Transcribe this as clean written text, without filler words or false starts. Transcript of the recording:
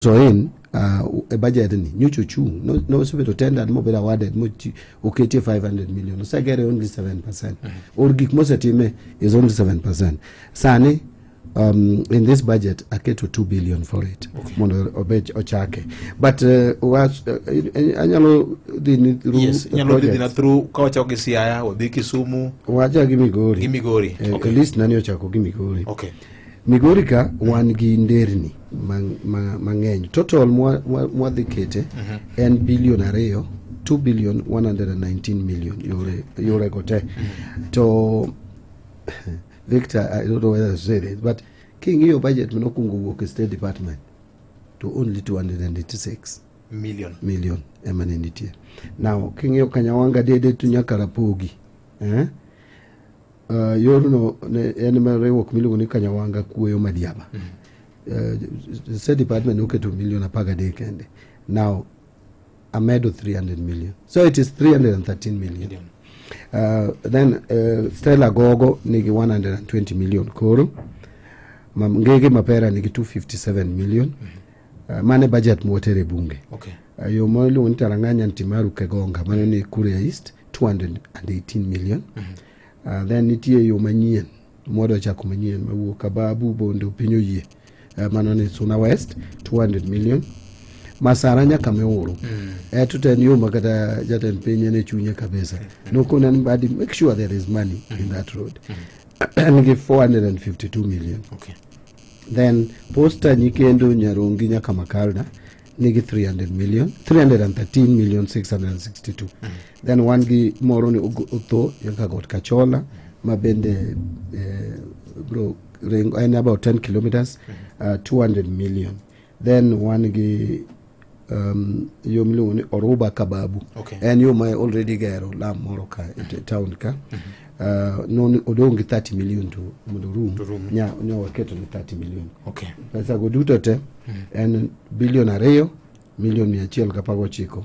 So in e budget ni nyocha ochung' nosebedo tendered mobedo awarded oketie 500 million, osegere only 7% or gik mosetime is only 7%. Sani in this budget aketo 2 billion for it mondo obed ochake, but anyalo dhi ni through Yes, the inyalo dhi projects. dhina through ka wachako gi Siaya, wadhi Kisumu. Wacha gi Migori. Gi Migori. At least nani ochako gi Migori. Migori ka wan gi nderni mang'eny. Total mwadhi kete en billion 2, 2 billion 119 million yore go te. To Victor, I don't know whether to say this, but king'iyo budget manokwongo wuok e State Department to only 286 million million ema ne nitie. Now king'iyo Kanyawanga Dede to nyaka Rapogi, eh? Yorno ne en mar riwruok miluongo ni Kanyawanga Kuoyo Madiaba. State Department noketo million 13 kende. Now amedo 300 million. So it is 313 million. Million. Then Stella Gogo nigi 120 million koro. Ngege Mapera nigi 257 million. Mane budget mwatere bunge. Yo moro iluongo ni Tarang'anya Ntimaru Kegonga, mano ni Kuria East, 218 million. Then nitie yo manyien mwadwa chako manyien mawuok Kababu Bondo piny oyie, mano ni Suna West, 200 million. Masara nyaka Miuru to en yo ma kata jatend piny en e chunye kabisa nokona ni Mbadi, make sure there is money in that road. En gi 452 million. Then Posta Nyikendo Nyarongi nyaka Makalda nigi 300 million, 313 million 662. Then wan gi moro ni Otho nyaka Got Kachola ma bende bro ringo en about 10 kilometers, 200 million. Then wan gi yo miluongo ni Oruba Kababu. En yo ma already gero lam moro ka e town ka non odong' gi 30 million to mondo orum. To rum. Nya waketo ni 30 million. Pesa go duto te en billion 2 million 119.